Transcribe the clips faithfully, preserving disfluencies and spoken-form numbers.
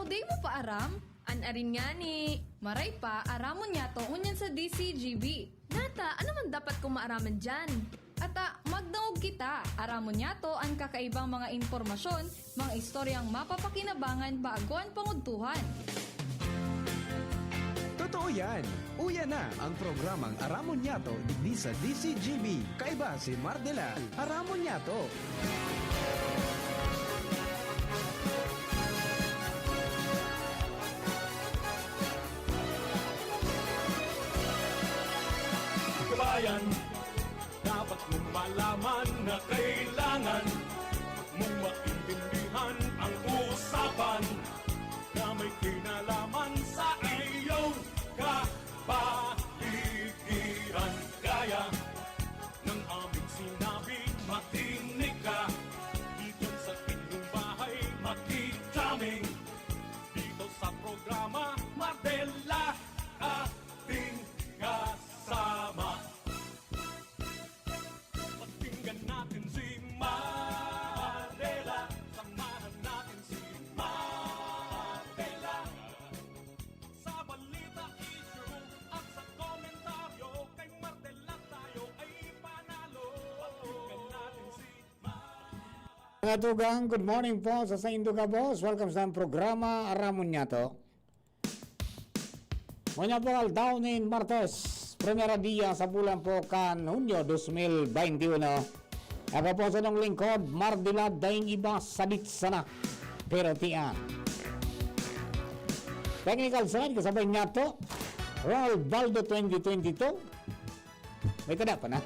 Di mo pa aram? An arin ngani. Maray pa, aramon niyato ngunyan sa D C G B. Nata, ano man dapat kong maaraman diyan? Ata, magdangog kita. Aramon niyato an kakaibang mga impormasyon, mga istoryang mapapakinabangan bago an pangudtuhan. Totoo yan! Uya na ang programang Aramon Niyato digdi sa D C G B. Kaiba si Mardela. Aramon Niyato! Kabayan, dapat mong malaman na kailangan mong maintindihan ang usapan na may kinalaman sa iyong kapaligiran. Kaya ng aming sinabi, makinig ka. Dito sa inyong bahay, makikita kaming dito sa programa Mardela, ating kasama. Pakinggan natin si Mardela, samahan natin si Mardela. Sa balita, issue at sa komentaryo, kay Mardela tayo ay panalo. Pakinggan natin si Mga tugang, good morning po sa saindo gabos. Welcome sa programa Aramon Niyato. Ngunyan po, aldaw nin Martes, primera dia sa bulan po kan Hunyo dos mil baynti uno. Ako po sa inyong lingkod, Mardela, daing iba, sadit sana. Pero tiyan. Technical side, kasabay niyato, Ronald Baldo twenty twenty-two. May tada pa na.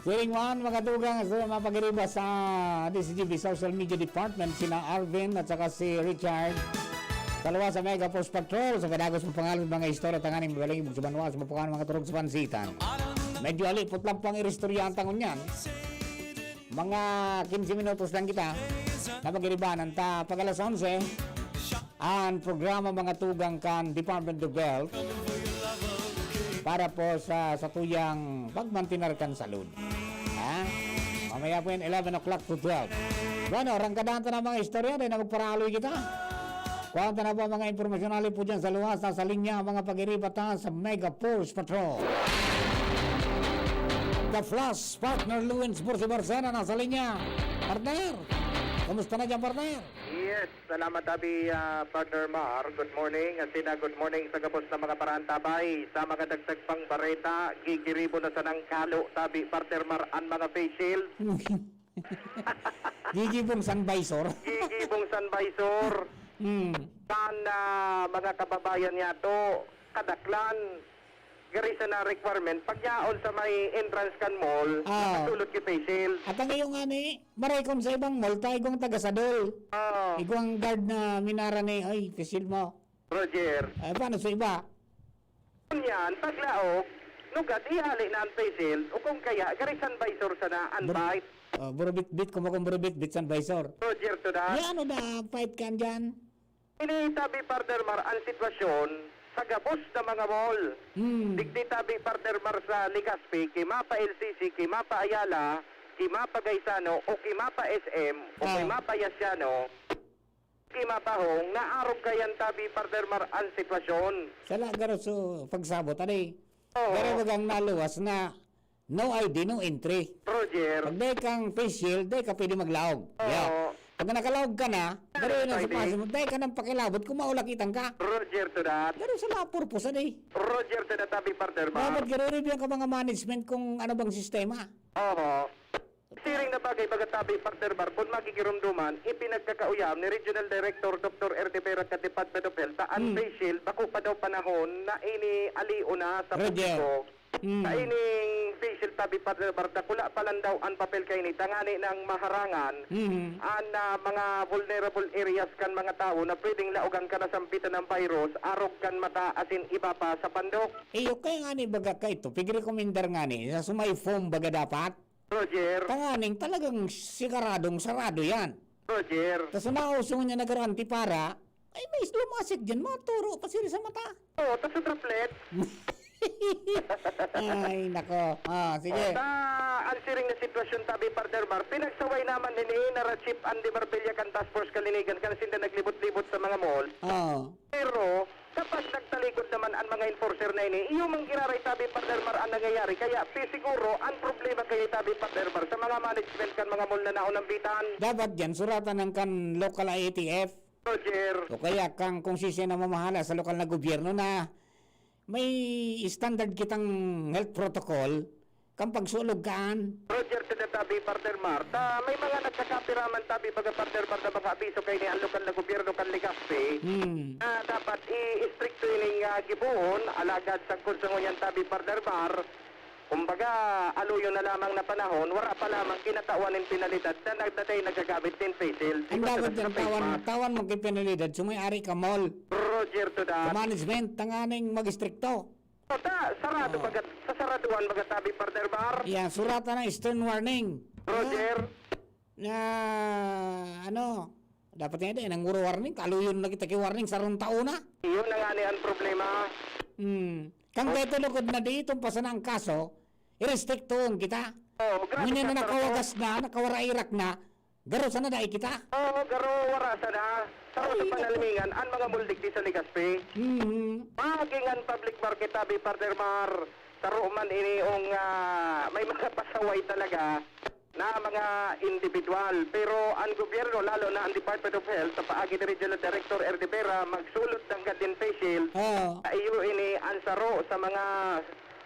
Siring man, mga tugang, sa mga pag-iriba sa D C G B Social Media Department, sina Arvin at saka si Richard. Sa luwas sa Mega Force Patrol, sa kadagos mo pangalan mga istorya, tanganing magaling mo sa banwa, sa mapukan mga turog sa pansitan. Medyo alipot lang pang iristorya ang tangon niyan. Mga quince minutos lang kita na pag-iribanan ta pag alas onse. An programa mga tugang kan Department of Health para po sa satuyang pagmantinar kan salud. Ha? Mamaya po yan, eleven o'clock to twelve. Bueno, arangkadahan ta na mga istorya, dahil na magparaloy kita. Kuha ta na po mga impormasyon, hali po dyan sa luwas, nasa linya, mga pag-iriba ta sa Mega Force Patrol. The Flash, partner Luwins Bursi Barcena, nasa linya. Partner, kumusta na dyan, partner? Yes, salamat abi, ah, Partner Mar. Good morning. Asina, good morning sa gabos na mga paraantabay. Sa mga dagdag pang bareta, gigiribo na sanang kalo, tabi, Partner Mar, an mga face shield. Gigibong sunvisor. Gigibong sunvisor. Hmm. Kan, ah, mga kababayan niyato, kadaklan. Gari sana requirement, pagyaon sa may entrance kan mall, Ah. nakasulot ki face shield. At ang iyong ani, maray kon sa ibang mall, ta igwang taga-sadol. Oo. Igwang guard na minara ni, "Ay, face shield mo." Roger. Ay, paano sa iba? Yan, paglaog, nugad, ihali na ang face shield, o kung kaya, gari sunvisor sana, Bur- unbite. Oh, burubit-bit, kumakong burubit-bit, sunvisor. Roger to that. Yan, ano na, fight ka dyan? Ini tabi, Partner Mar, ang sitwasyon sa gabos na mga mall. Hmm. Digdi tabi, Partner Mar, sa Legazpi, ki mapa L C C, ki mapa Ayala, ki mapa Gaisano, o ki mapa S M, o ki Ah. mapa Yasiano, ki mapa Hong, naarog kayan tabi, Partner Mar, ang sitwasyon. Sala garo so pagsabot, ano eh? Oo. Pero bagang naluwas na no I D, no entry. Roger. Pag dahil kang face shield, dahil ka pwede maglaog. Oo. Yeah. Pag nakalaog ka na, pero yun ang Friday. Supremo, dahil ka nang pakilabot kung maulakitan ka. Roger to that. Pero sa la purpose, ano eh? Roger to that, tabi, Partner Mar. Dapat garo-review ka mga management kung ano bang sistema. Oo. Siring na bagay, baga tabi, Partner Mar, kung magigirumduman, ipinagkakauyam ni Regional Director Doktor Ernie Vera kan Department of Health, ta an Hmm. face shield, bako pa daw panahon na ini alion na sa Roger. publiko. Hmm. Sa ining face shield tabi, Partner Mar, dakula pa lang daw ang papel kaini, tangani nang maharangan Mhm. an, ah, mga vulnerable areas kan mga tawo na pwedeng laogan ka nasampitan ng virus, arog kan mata asin iba pa sa pandok. Iyo, kaya nga ni baga ka ito, pigrekomendar nga ni, sa sumay foam baga dapat. Roger, Tanganing talagang sikaradong sarado yan. Roger. Tapos nauso niya nagaro antipara, ay may lumasik dyan, maturo pa sila sa mata. Oo, tas sa droplet. Ay, nako. Ah, sige. O, ta, ang siring na sitwasyon tabi, Partner Mar, pinagsaway naman ini nara Chief Andy Marbella kan Task Force Kalinigan, kan sinda naglibot-libot sa mga mall. Oo. Pero, kapag nagtalikod naman ang mga enforcer na ini, iyo mang giraray tabi, Partner Mar, ang nangyayari. Kaya, pi-, siguro, ang problema kaya tabi, Partner Mar, sa mga management kan mga mall na naunambitan. Dapat dyan, suratan ang kan local I A T F. Roger. O kaya kang kung siisay na mamahala sa lokal na gobyerno na may standard kitang health protocol, kang pagsulog kaan. Roger, tinatabi, Partner Mar. Ta, may mga nagkakapiraman tabi, baga, Partner Mar, na mga abiso kay ni ang lokal na gobyerno kan Legazpi. Hmm. Na dapat i-istrikto ining, ah, gibohon, alagad sa kung sa ngunyan tabi, Partner Mar, kumbaga, aluyon na lamang na panahon, wala pa lamang kinatawan nin penalidad na nagdatay nagagamit nin face shield. Ang dapat sa yan, face tawan, mask. Tawan mo kay penalidad, sumay-ari ka mall. Roger to that. Sa management, tanganing mag-istrikto. O, ta, sarado Oo. baga, sa saraduan baga tabi, Partner Mar. Yeah, suratan ng stern warning. Roger. Na, ano, dapat nga din, ang warning, kaluyon na kita ki warning, sarong taon na. Iyon na nga ni ang problema. Hmm. Kang Oh. Beto Lugod na di, itong pasa na ang kaso, irestriktuon kita. Oh, grabe Ngunyan na ka, nakawagas na, nakawara-irak na, garo sana dai kita. Oo, garo, wara sana. Sa Ay, sa naku. panalimingan, ang mga muldik di sa Legazpi. Mhm. Maging ang public market, tabi, Partner Mar, saro man ini ong, ah, may mga pasaway talaga na mga individual. Pero ang gobyerno, lalo na ang Department of Health, sa paagi ni Regional Director Erdi Vera, magsulot ng Garden Face Shield. Oo. Sa iyo ini, ang saro sa mga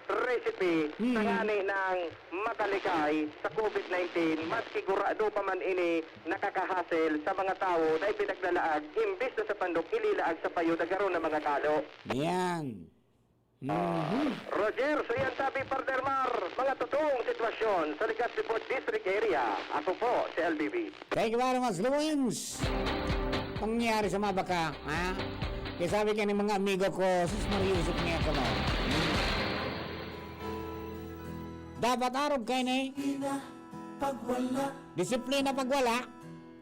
recipe Hmm. sa ngani ng makalikay sa covid nineteen, maski gurado pa man ini nakakahasel sa mga tawo na ipinaglalaag, imbis na sa pandok, ililaag sa payo na garo na mga kalo. Yan. Mhm. Roger, so yan sabi, Partner Mar, mga totoong sitwasyon sa Legazpi Port District Area. Ako po, si L B B. Thank you very much, Luwins. Pangyari sa mabaka, ha? Kaya sabi ka ng mga amigo ko, "Sus, Maria Yusuf niya ko, no?" Dapat arog kayo na eh. Disiplina pag wala. Disiplina pag wala.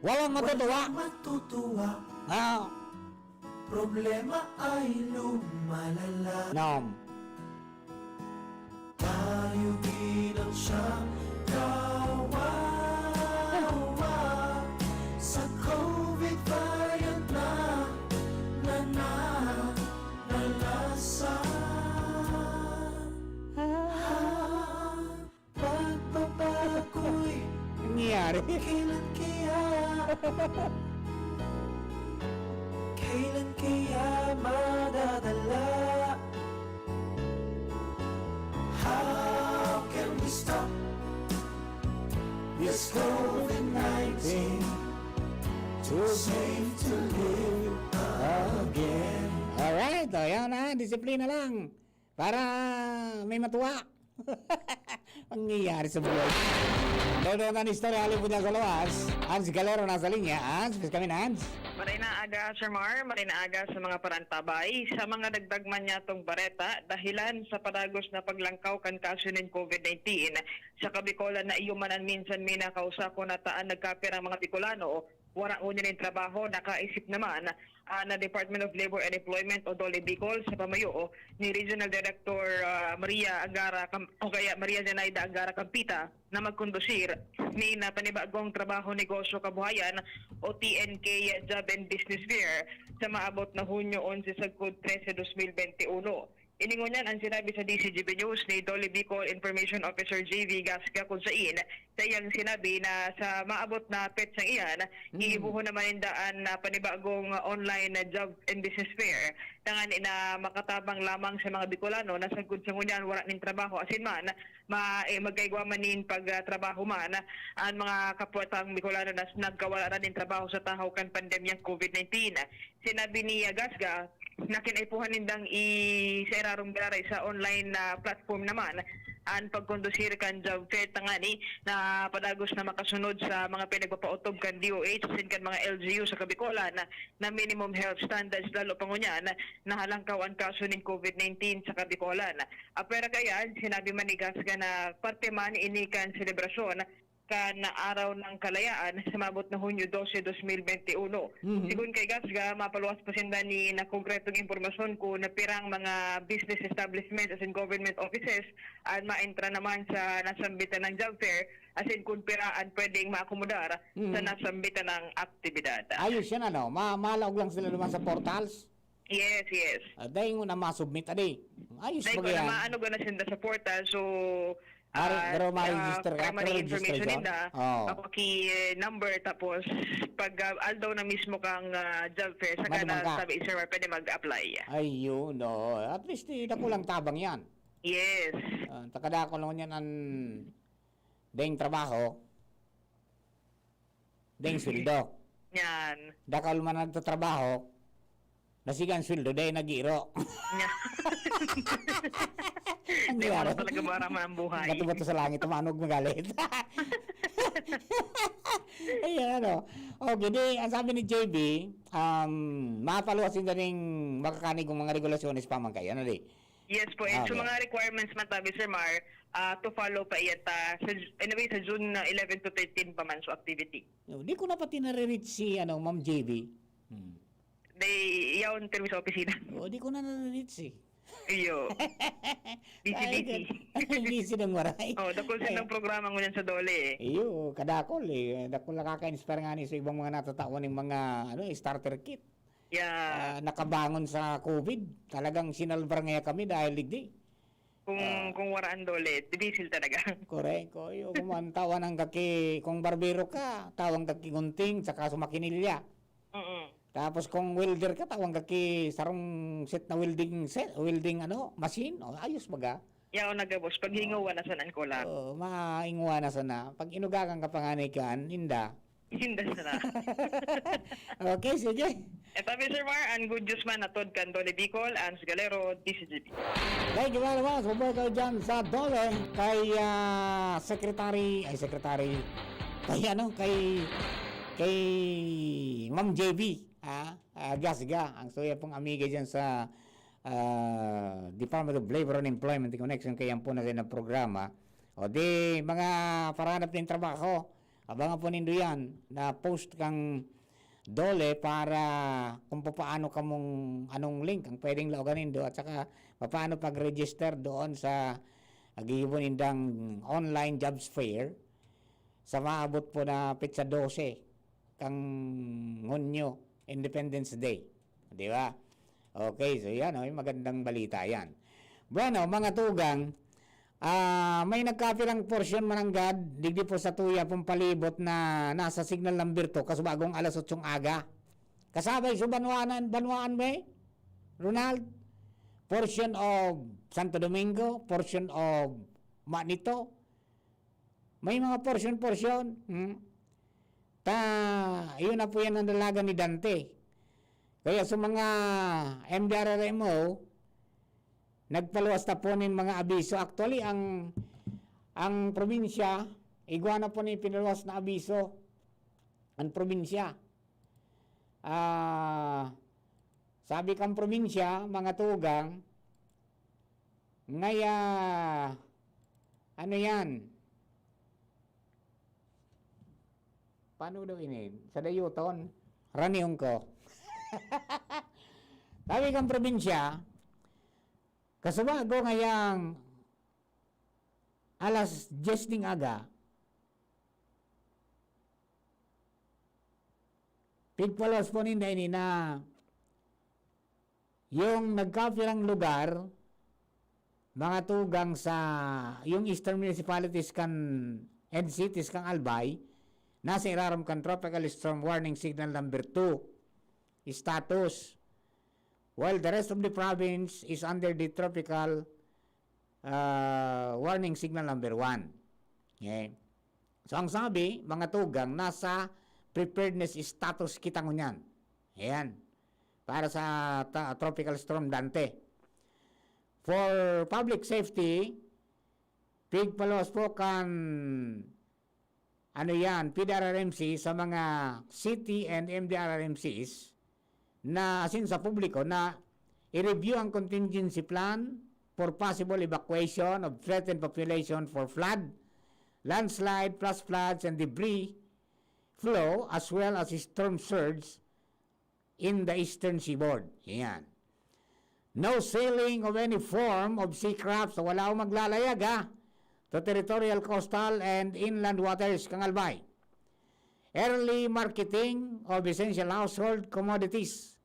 Walang matutuwa. Walang matutuwa. Ah. Problema ay lumalala. Nom. Tayo din ang siyang kawawa sa covid variant na nananalasan. Pagbabago'y Nangyayari. Kailan kaya? Kailan kaya madadala? How can we stop this covid nineteen? Too safe to live again. Alright, o, yan na. Disiplina lang. Para may matuwa. Nangyayari sa buhay. Dagdagan na istorya, halin po dyan sa luwas. Hans Galero nasa linya. Hans, please kami na, Hans. Maray na aga, Sir Mar. Maray na aga sa mga parantabay. Sa mga dagdag man niyatong bareta, dahilan sa padagos na paglangkaw kan kaso nin covid nineteen sa Kabikolan na iyo man an minsan minakausa ko na taan nagkapirang mga Bicolano, wara ngunyan nin trabaho, nakaisip naman, ah, na Department of Labor and Employment o DOLE Bicol sa pamayo ni Regional Director, ah, Maria Angara Cam-, o kaya Maria Zenaida Angara Campita na magkondusir ni na panibagong trabaho, negosyo, kabuhayan o T N K Job and Business Fair sa maabot na Hunyo onse sagkod trese, dos mil bente uno. Ini ngunyan an sinabi sa D C G B News ni DOLE Bicol Information Officer J V Gasca, kun sain sa iyang sinabi na sa maabot na petsang iyan, Hmm. iibohon naman ninda an, ah, panibagong online na job and business fair, tanganing na makatabang lamang sa mga Bicolano na sagkod sa ngunyan wara nin trabaho, asin man, ma-, eh, magkaigwa man nin pagtrabaho man an mga kapwa tang Bicolano na nagkawara na nin trabaho sa tahaw kan pandemyang covid nineteen. Sinabi ni Gasca, na kinaipuhan nindang i-, sa irarong giraray sa online na platform naman an pagkondusir kan job fair tangani na padagos na makasunod sa mga pinagpapaotob kan D O H asin kan mga L G U sa Kabikolan na, na minimum health standards, lalo pa ngunyan na halangkaw an kaso nin covid nineteen sa Kabikolan. Apwera kaiyan, sinabi man ni Gasca na parte man ini kan selebrasyon kan Araw ng Kalayaan sa maabot na Hunyo dose, dos mil bente uno. Mhm. Sigon kay Gasga, mapaluwas pa sinda ni na konkretong impormasyon kung na pirang mga business establishments asin government offices an maentra naman sa nasambitan ng job fair, asin kung pira an pwedeng maakomodar Mhm. sa nasambitan ng aktibidad. Ayos yan, ano? Ma-, malaog lang sila naman sa portals. Yes, yes. Ah, dahil mo na masubmit, adi. Ayos Dahil ba ko na yan? maano ko na sinda sa portal, so, Mari-, ah, pero ah, ma-register ka, primary information registration? nila, Oo. ako ki number, tapos pag, ah, aldaw na mismo kang, ah, job fair, saka Maduman na ka. sabi, "Sir, pwede mag-apply." Ayun, oo. At least, eh, dakulang tabang yan. Yes. Ah, takadakol naman yan ang deng trabaho, deng sweldo. Yan. Dakol man nagtatrabaho, nasiga ang sweldo, dahil nag-iiro. Yan. Ang Di mo ginagawa. na talaga maraman ang buhay. Bato-bato sa langit, tumanog, magalit. Ayan, ano. Okay, di, ang sabi ni J B, um, mapaluwas din rin makakanig ng mga regulasyones pa man kayo, ano, di? Yes po, and Ah, so okay. mga requirements man tabi, Sir Mar, ah, to follow pa iyata sa, anyway, sa June, ah, eleven to thirteen pa man, so activity. No, di ko na pati nare-reach si, ano, Ma'am J B. Hmm. They, yaon, pero sa opisina. O, di ko na nare-reach eh. Iyo. Busy, Ay, busy. gan-, busy ng waray. Oh, dakul Ay. silang programa ngunyan sa Dole eh. Iyo, kadakol eh. Dakol nakaka-inspire nga ni sa ibang mga natatawan ng mga, ano, starter kit. Yeah. Ah, nakabangon sa COVID. Talagang sinalbar nga kami dahil digdi. Kung, Ah. kung wara ang Dole, dibisil talaga. Correct. Ko, yung kumantawan ang kaki, kung barbero ka, tawang kaki gunting, tsaka sumakinilya. Mm-mm. Tapos kung welder ka, tawang kaki sarong set na welding set, welding ano, machine, o ayos baga. Yaon na gabos, pag hingawa na sana ang kulak. Oo, maingwa na sana. Pag inugakan ka pa nga na ikan, inda. Inda sana. Okay, sige. Ito, Mister Mar, ang good news man, atod kan Dole Bicol, Ans Galero, D C G B. Thank you very much. Mabuhay kayo dyan sa Dole kay, ah, Secretary, ay, Secretary, kay ano, kay, kay Ma'am J B, ah, ah, Gasga, ang suya pong amiga dyan sa, ah, Department of Labor and Employment in connection kay yan po na sa programa. O di, mga paranap ng trabaho, abangan po nindo yan, na post kang Dole para kung papaano kamong, anong link ang pwedeng laogan nindo at saka papaano pag-register doon sa gigibo nindang online jobs fair sa maabot po na petsa dose kang Hunyo, Independence Day. Di ba? Okay, so yan, oh, yung magandang balita yan. Bueno, mga tugang, ah, may nagkapirang porsyon mananggad, digdi po sa tuya pong palibot na nasa signal number two, kasubagong alas otsong aga. Kasabay sa banwaan, banwaan may, Ronald, portion of Santo Domingo, portion of Manito, may mga portion-portion. Hmm? Ta, yun na po yan ang dalagan ni Dante. Kaya sa mga M D R R M O, nagpaluwas na po nin mga abiso. Actually, ang, ang probinsya, igwa na po ni pinaluwas na abiso. Ang probinsya. Ah, sabi kang probinsya, mga tugang, ngaya, ano yan? Paano daw ini? Sa dayuton, ranihon ko. Sabi kang probinsya, kasubago ngayang alas diyes ning aga, pigpalos po ninda ini na yung nagkapirang lugar, mga tugang sa yung eastern municipalities kan and cities kan Albay, nasa irarom kan Tropical Storm Warning Signal number two status, while the rest of the province is under the Tropical, ah, Warning Signal number one. Okay. So, ang sabi, mga tugang, nasa preparedness status kita ngunyan. Ayan. Para sa ta-, Tropical Storm Dante. For public safety, pigpaluwas po kan, ano yan, P D R R M C sa mga city and M D R R M Cs na asin sa publiko na i-review ang contingency plan for possible evacuation of threatened population for flood landslide, flash floods, and debris flow, as well as storm surge in the eastern seaboard. Yan. No sailing of any form of sea craft, so wala akong maglalayag, ha, to territorial, coastal, and inland waters, Kang Albay. Early marketing of essential household commodities.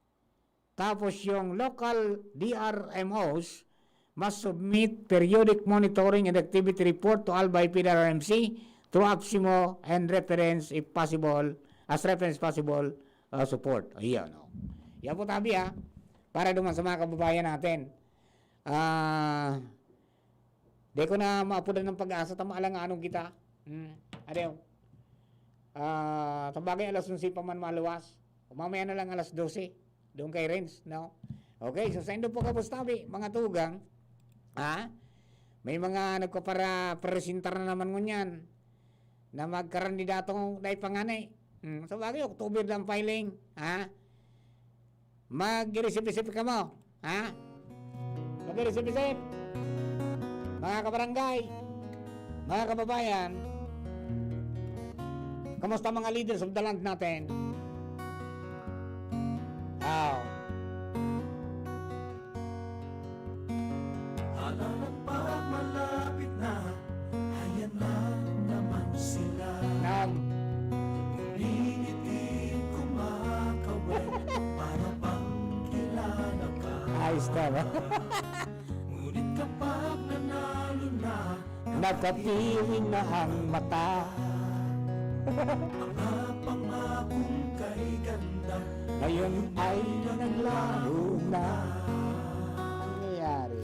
Tapos yung local D R M Os must submit periodic monitoring and activity report to Albay P D R M C through APSIMO and reference, if possible, as reference possible, uh, support. Ayan, oh. Yan po tabi, ha. Para duman sa mga kababayan natin. Ah, di ko na maapudan ng pag-asa, tama lang anong kita. Hmm. Ano yun? Ah, sabagay, alas onse pa man maluwas. O mamaya na lang alas dose. Doon kay Renz, no? Okay, so saindo po gabos tabi, mga tugang. Ha? May mga nagpapara-, presentar na naman ngunyan na magkarandidato dai pa ngani. Hmm, sabagay, October lang filing, ha? Mag-irisip-isip kamo, ha? Mag-irisip-isip. Mga kabarangay, mga kababayan, kamusta mga leaders of the land natin? Aw. Alangan pag malapit na, ayan na naman sila. Nam. Ngumingiti, kumakaway, para bang kilala ka. Ayos na, no? Ngunit kapag nanalo na, Nakatiwing na ang mata. Mga pangakong kay ganda, Ngayon ay naglaho na. Ano nangyayari?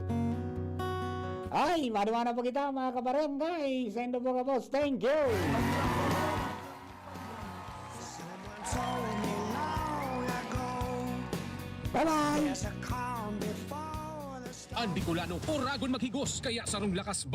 Ay, maduma na po kita, mga kabarangay. Saindo po gabos. Thank you. Bye-bye. An Bicolano, oragon maghigos, kaya sarong lakas